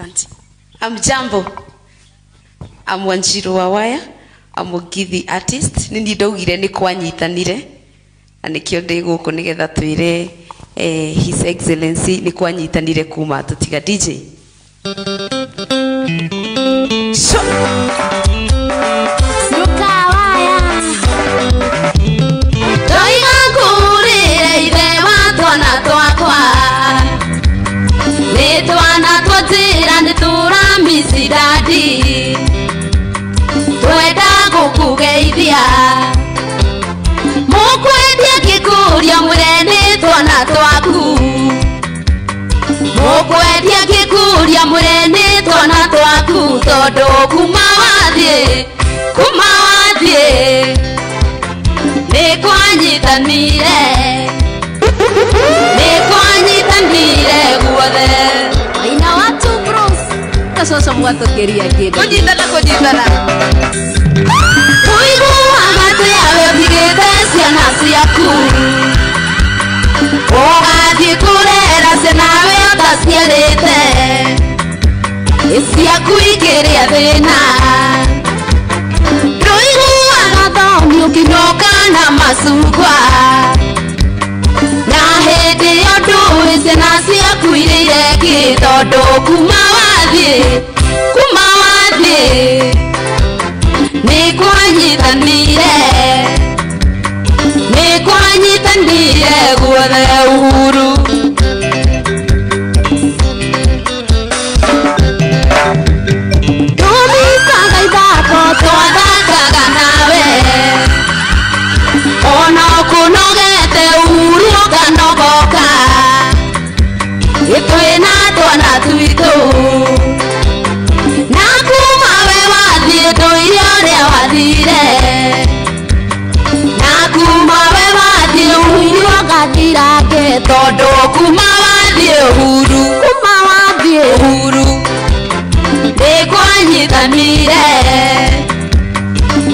Asante. Amjambo. I'm Wanjiru Wawaya. I'm Mugithi artist. Nini ndaugire ni kwanyitanire na nikio ndi guku nigetha twire His Excellency ni kwanyitanire kuma tutiga DJ. So Nukawaya Toiga ngurire ithe wa twana twakwa Ni twana twatira ni turamisi dadi Twenda gukugeithia Mukwendia gikuria mwire ni twana twaku Mukwendia gikuria mwire ni twana twaku Tondu kuma wathie Ni kwanyitanire Ni kwanyitanire guothe Maina watu bros Kacoco mwatũkĩria kĩndũ Kũnyitana kũnyitana Tũiguaga atĩa we ũtigĩte ciana ciaku Ũgathiĩ kũrera ciana we ũtaciarĩte Ciaku ikĩrĩa thĩna Tũiguaga thomi ũkĩnoka na macungwa Na hĩndĩ ĩyo ndũĩ ciana ciaku irĩire kĩ Tondũ kuma wathiĩ Ni kwanyitanire Ni kwanyitanire guothe Uhuru Tũmicaga ithako twathakaga nawe Ona ũkũnogete Uhuru ũkanogoka Twĩna twana twitũ Na kuma we wathiĩ ndũire ũrĩa wathire Na kuma we wathiĩ Uhuru ũgathirange Tondũ kuma wathiĩ Uhuru Kuma wathiĩ Uhuru Nĩ kwanyitanire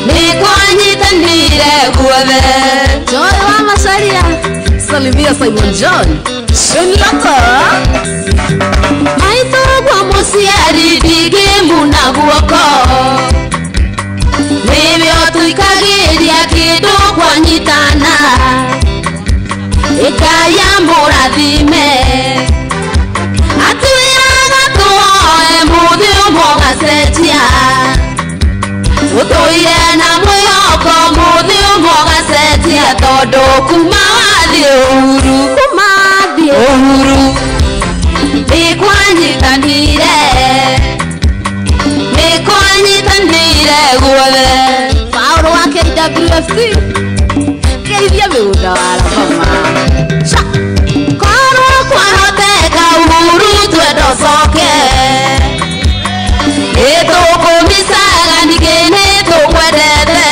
Nĩ kwanyitanire guothe Joy wa Macharia Salimia Simon John Shunloko Maitũ gwa mũciari ndingĩmuna guoko Nĩwe ũtũikagĩria kĩndũ kwanyitana Ĩkaya mũrathime Atwĩraga tũhoe mũthĩ ũmwe ũgacenjia Tũtũire na mwĩhoko mũthĩ ũmwe ũgacenjia Tondũ kuma wathiĩ Uhuru Kuma wathiĩ Uhuru Nĩ kwanyitanire Nĩ kwanyitanire guothe Paũlũ wa KWFC Geithia mĩgũnda wa Alabama Korwo kwahoteka Uhuru twenda ũcoke Nĩ tũkũmicaga ningĩ nĩ tũkwendete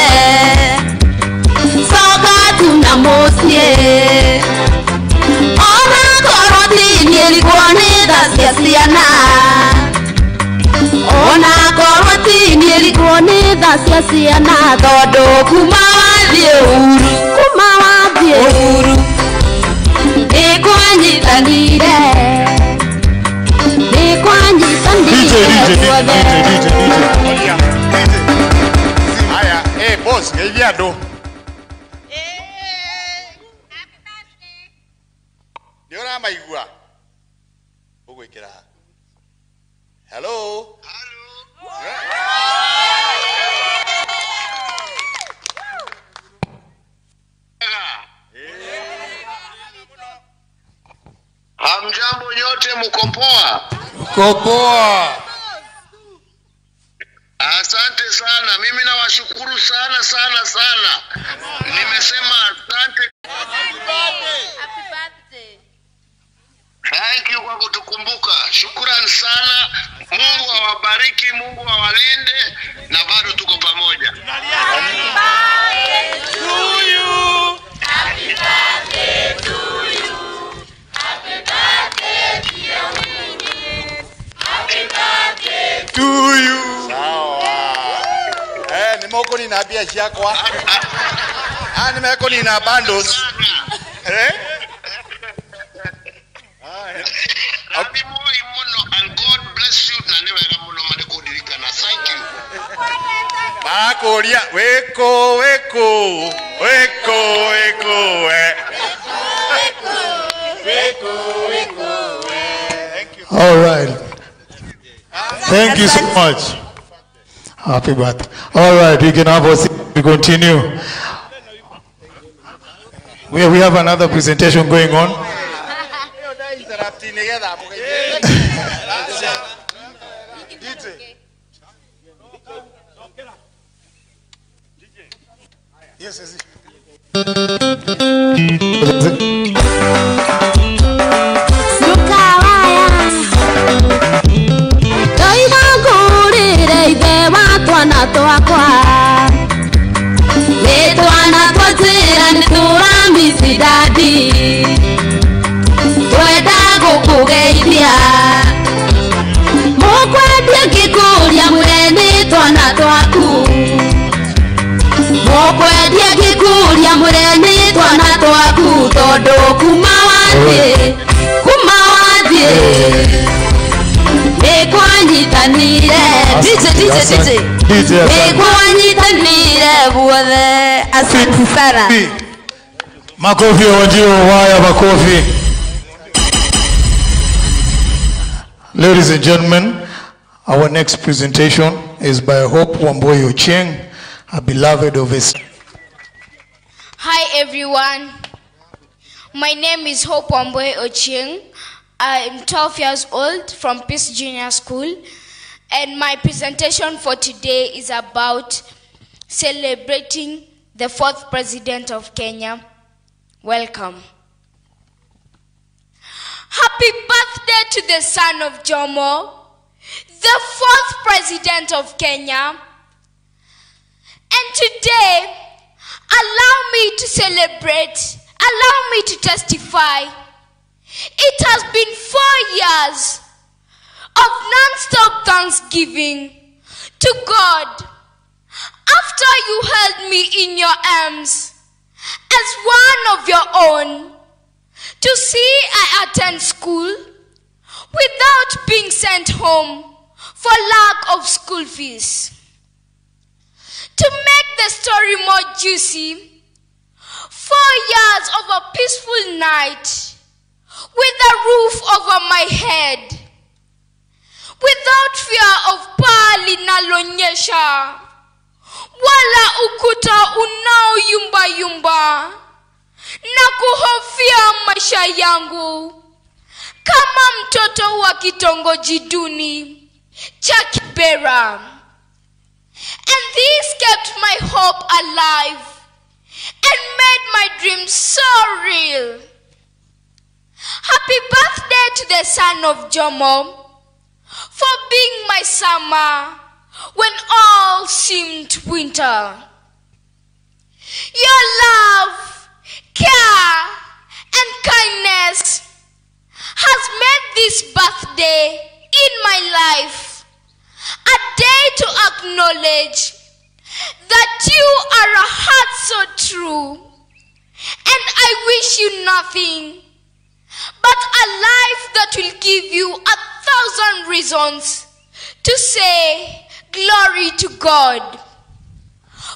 Coka tu na mũciĩ Ona korwo ti niĩ riguo nĩ tha cia ciana Ona korwo ti niĩ riguo nĩ tha cia ciana Tondũ kuma wathiĩ Uhuru Kuma wathiĩ Uhuru Nĩ kwanyitanire Nĩ kwanyitanire guothe DJ. Haya, boss, geithia andũ. Nĩ ũramaigua? Ũgwĩkĩra ha? Hello. Hamjambo nyote, mko poa? Mko poa. Asante sana, mimi nawashukuru sana sana sana. Nimesema asante. Happy birthday. Thank you kwa kutukumbuka. Shukrani sana. Mungu awabariki, Mungu awalinde na bado tuko pamoja. Happy birthday to you. Happy birthday to you. Happy birthday dear Winnie. Happy birthday to you. Sawa. Nimekoni na bia ciakwa. Nimekoni na bundles. Happy boy muno and God bless you. Akũria wĩkũ wĩkũ wĩkũ wĩkũ we. All right. Thank you so much. Happy birthday. All right, we can have us. We continue. We have another presentation going on. Yes, yes. Twana twakwa nĩ twana twatwĩra nĩ tũramisi dadi twenda gũkũgeithia mũkwendia ngĩkũria mwĩre nĩ twana twaku mũkwendia ngĩkũria mwĩre nĩ twana twaku tondũ kuma wathiĩ nĩ kwanyitanire. DJ DJ DJ nĩ guothe. Asante sana. Makofi Wanjiru Waya, makofi. Ladies and gentlemen, our next presentation is by Hope Wambui Ochieng, a beloved of his. Hi everyone. My name is Hope Wambui Ochieng. I'm 12 years old from Peace Junior School, and my presentation for today is about celebrating the fourth president of Kenya. Welcome. Happy birthday to the son of Jomo, the fourth president of Kenya. And today, allow me to celebrate, allow me to testify. It has been 4 years of non-stop thanksgiving to God after you held me in your arms as one of your own to see I attend school without being sent home for lack of school fees. To make the story more juicy, 4 years of a peaceful night with a roof over my head, without fear of paa linalonyesha, wala ukuta unaoyumba yumba, na kuhofia maisha yangu kama mtoto wa kitongoji duni cha Kibera. And this kept my hope alive and made my dreams so real. Happy birthday to the son of Jomo for being my summer when all seemed winter. Your love, care, and kindness has made this birthday in my life a day to acknowledge that you are a heart so true, and I wish you nothing but a life that will give you 1,000 reasons to say glory to God.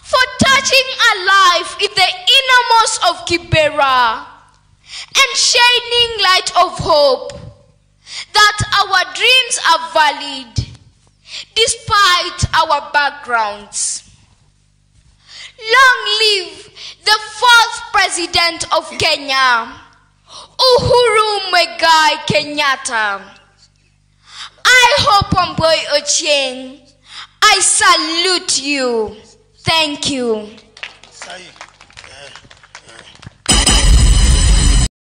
For touching a life in the innermost of Kibera and shining light of hope that our dreams are valid despite our backgrounds. Long live the fourth president of Kenya, Uhuru Muigai Kenyatta. I, Hope Wambui Ochieng, I salute you. Thank you.